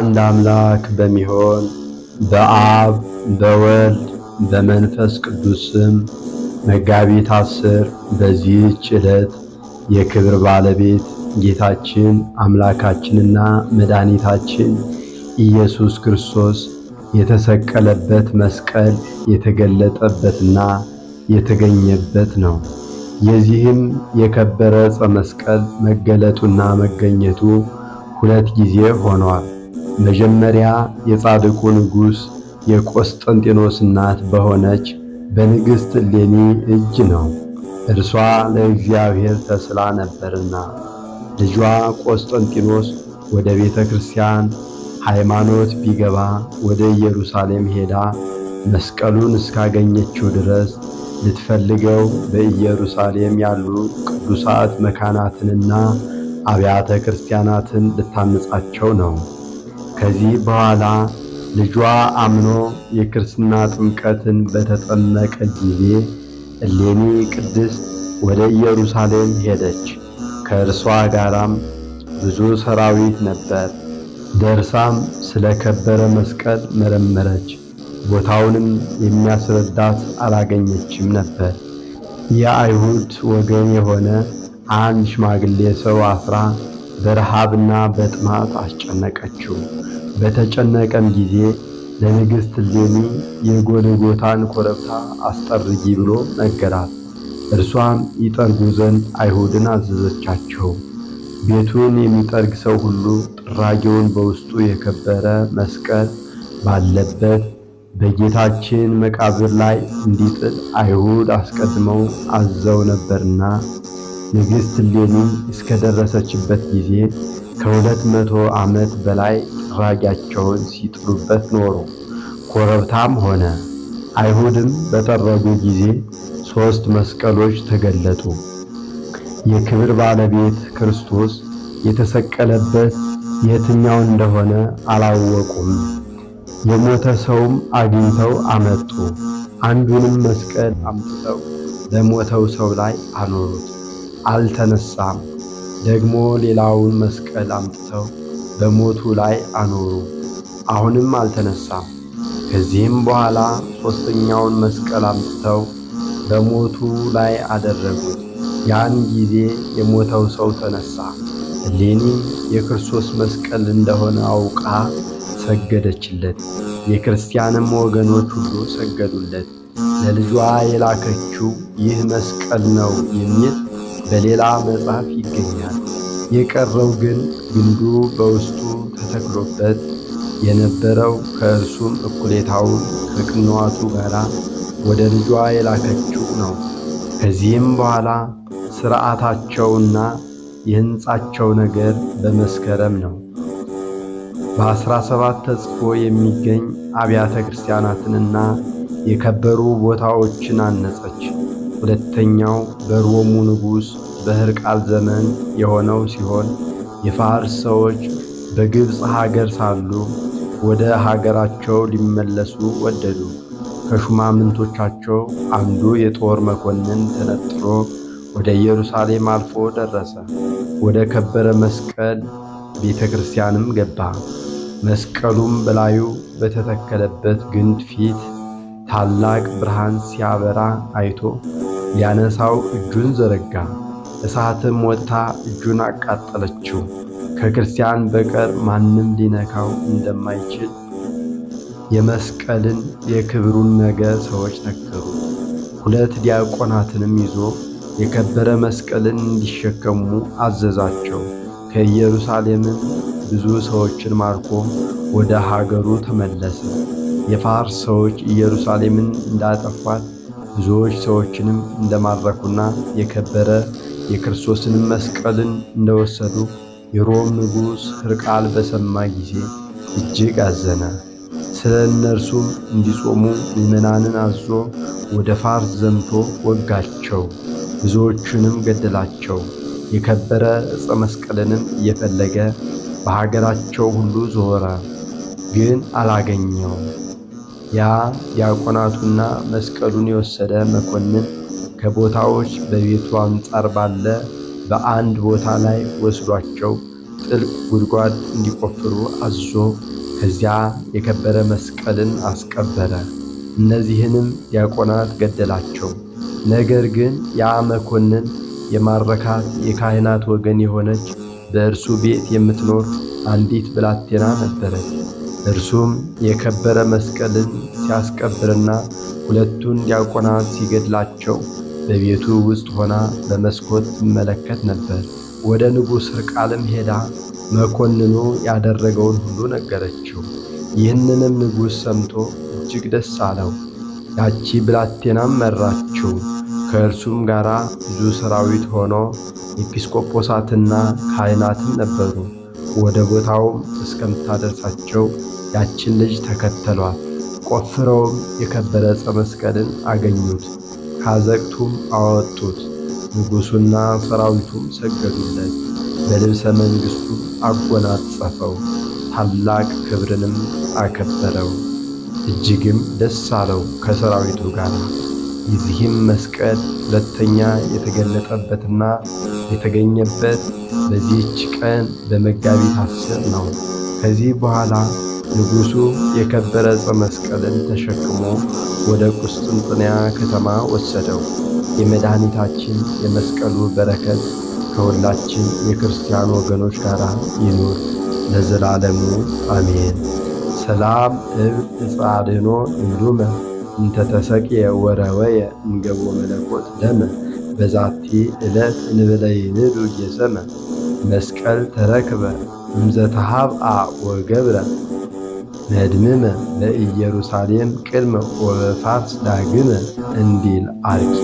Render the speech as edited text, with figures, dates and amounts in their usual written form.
አንድ አምላክ በሚሆን በአብ በወልድ በመንፈስ ቅዱስ ስም መጋቢት 10 በዚህች ዕለት የክብር ባለቤት ጌታችን አምላካችንና መድኃኒታችን ኢየሱስ ክርስቶስ የተሰቀለበት መስቀል የተገለጠበትና የተገኘበት ነው። የዚህም የከበረ ዕፀ መስቀል መገለጡና መገኘቱ ሁለት ጊዜ ሆኗል። መጀመሪያ የጻድቁ ንጉሥ የቆስጠንጢኖስ እናት በሆነች በንግሥት እሌኒ እጅ ነው። እርሷ ለእግዚአብሔር ተስላ ነበርና። ልጇ ቆስጠንጢኖስ ወደ ቤተ ክርስቲያን ሃይማኖት ቢገባ ወደ ኢየሩሳሌም ሄዳ መስቀሉን እስካገኘችው ድረስ ልትፈልገው በኢየሩሳሌም ያሉ ቅዱሳት መካናትንና አብያተ ክርስቲያናትን ልታንጻቸው ነው። ከዚህ በኋላ ልጇ አምኖ የክርስትና ጥምቀትን በተጠመቀ ጊዜ እሌኒ ቅድስት ወደ ኢየሩሳሌም ሄደች። ከእርሷ ጋራም ብዙ ሰራዊት ነበር። ደርሳም ስለ ከበረ መስቀል መረመረች። ቦታውንም የሚያስረዳት አላገኘችም ነበር። የአይሁድ ወገን የሆነ አንድ ሽማግሌ ሰው አስራ በረሃብና በጥማት አስጨነቀችው። በተጨነቀም ጊዜ ለንግሥት እሌኒ የጎልጎታን ኮረብታ አስጠርጊ ብሎ ነገራት። እርሷም ይጠርጉ ዘንድ አይሁድን አዘዘቻቸው። ቤቱን የሚጠርግ ሰው ሁሉ ጥራጊውን በውስጡ የከበረ መስቀል ባለበት በጌታችን መቃብር ላይ እንዲጥል አይሁድ አስቀድመው አዘው ነበርና ንግሥት እሌኒ እስከደረሰችበት ጊዜ ከ200 ዓመት በላይ ጥራጊያቸውን ሲጥሉበት ኖሩ። ኮረብታም ሆነ። አይሁድም በጠረጉ ጊዜ ሦስት መስቀሎች ተገለጡ። የክብር ባለቤት ክርስቶስ የተሰቀለበት የትኛው እንደሆነ አላወቁም። የሞተ ሰውም አግኝተው አመጡ። አንዱንም መስቀል አምጥተው በሞተው ሰው ላይ አኖሩት፣ አልተነሳም። ደግሞ ሌላውን መስቀል አምጥተው በሞቱ ላይ አኖሩ፣ አሁንም አልተነሳም። ከዚህም በኋላ ሦስተኛውን መስቀል አምጥተው በሞቱ ላይ አደረጉት። ያን ጊዜ የሞተው ሰው ተነሳ። እሌኒም የክርስቶስ መስቀል እንደሆነ አውቃ ሰገደችለት። የክርስቲያንም ወገኖች ሁሉ ሰገዱለት። ለልጇ የላከችው ይህ መስቀል ነው የሚል በሌላ መጽሐፍ ይገኛል። የቀረው ግን ግንዱ በውስጡ ተተክሎበት የነበረው ከእርሱም እኩሌታውን ከቅንዋቱ ጋር ወደ ልጇ የላከችው ነው። ከዚህም በኋላ ሥርዓታቸውና የሕንጻቸው ነገር በመስከረም ነው። በ17 ተጽፎ የሚገኝ አብያተ ክርስቲያናትንና የከበሩ ቦታዎችን አነጸች። ሁለተኛው በሮሙ ንጉሥ በሕርቃል ዘመን የሆነው ሲሆን የፋርስ ሰዎች በግብፅ ሀገር ሳሉ ወደ ሀገራቸው ሊመለሱ ወደዱ። ከሹማምንቶቻቸው አንዱ የጦር መኮንን ተነጥሎ ወደ ኢየሩሳሌም አልፎ ደረሰ። ወደ ከበረ መስቀል ቤተ ክርስቲያንም ገባ። መስቀሉም በላዩ በተተከለበት ግንድ ፊት ታላቅ ብርሃን ሲያበራ አይቶ ሊያነሳው እጁን ዘረጋ። እሳትም ወጥታ እጁን አቃጠለችው። ከክርስቲያን በቀር ማንም ሊነካው እንደማይችል የመስቀልን የክብሩን ነገር ሰዎች ነገሩት። ሁለት ዲያቆናትንም ይዞ የከበረ መስቀልን እንዲሸከሙ አዘዛቸው። ከኢየሩሳሌምም ብዙ ሰዎችን ማርኮ ወደ ሀገሩ ተመለሰ። የፋርስ ሰዎች ኢየሩሳሌምን እንዳጠፏት ብዙዎች ሰዎችንም እንደማረኩና የከበረ የክርስቶስንም መስቀልን እንደወሰዱ የሮም ንጉሥ ሕርቃል በሰማ ጊዜ እጅግ አዘነ። ስለ እነርሱም እንዲጾሙ ምዕመናንን አዞ ወደ ፋርስ ዘምቶ ወጋቸው፣ ብዙዎቹንም ገደላቸው። የከበረ ዕፀ መስቀልንም እየፈለገ በሀገራቸው ሁሉ ዞረ፣ ግን አላገኘውም። ያ ዲያቆናቱና መስቀሉን የወሰደ መኮንን ከቦታዎች በቤቱ አንጻር ባለ በአንድ ቦታ ላይ ወስዷቸው ጥልቅ ጉድጓድ እንዲቆፍሩ አዞ ከዚያ የከበረ መስቀልን አስቀበረ። እነዚህንም ዲያቆናት ገደላቸው። ነገር ግን ያ መኮንን የማረካት የካህናት ወገን የሆነች በእርሱ ቤት የምትኖር አንዲት ብላቴና ነበረች። እርሱም የከበረ መስቀልን ሲያስቀብርና ሁለቱን ዲያቆናት ሲገድላቸው በቤቱ ውስጥ ሆና በመስኮት ትመለከት ነበር። ወደ ንጉሥ ሕርቃልም ሄዳ መኮንኑ ያደረገውን ሁሉ ነገረችው። ይህንንም ንጉሥ ሰምቶ እጅግ ደስ አለው። ያቺ ብላቴናም መራችው። ከእርሱም ጋር ብዙ ሰራዊት ሆኖ ኤጲስቆጶሳትና ካህናትም ነበሩ። ወደ ቦታውም እስከምታደርሳቸው ያችን ልጅ ተከተሏት። ቆፍረውም የከበረ ዕፀ መስቀልን አገኙት። ካዘቅቱም አወጡት። ንጉሡና ሰራዊቱም ሰገዱለት። በልብሰ መንግሥቱ አጎናጸፈው። ታላቅ ክብርንም አከበረው። እጅግም ደስ አለው ከሰራዊቱ ጋር። የዚህም መስቀል ሁለተኛ የተገለጠበትና የተገኘበት በዚህች ቀን በመጋቢት 10 ነው። ከዚህ በኋላ ንጉሡ የከበረ ዕፀ መስቀልን ተሸክሞ ወደ ቁስጥንጥንያ ከተማ ወሰደው። የመድኃኒታችን የመስቀሉ በረከት ከሁላችን የክርስቲያን ወገኖች ጋር ይኑር ለዘላለሙ አሜን። ሰላም እብል ዕፀ እንዱመ እንተ ተሰቅየ ወረወየ እምገቦ መለኮት ደመ በዛቲ ዕለት እንበለይንዱ ጌሰመ መስቀል ተረክበ እምዘተሃብአ ወገብረ መድምመ በኢየሩሳሌም ቅድመ ወበፋርስ ዳግመ እንዲል አርኬ።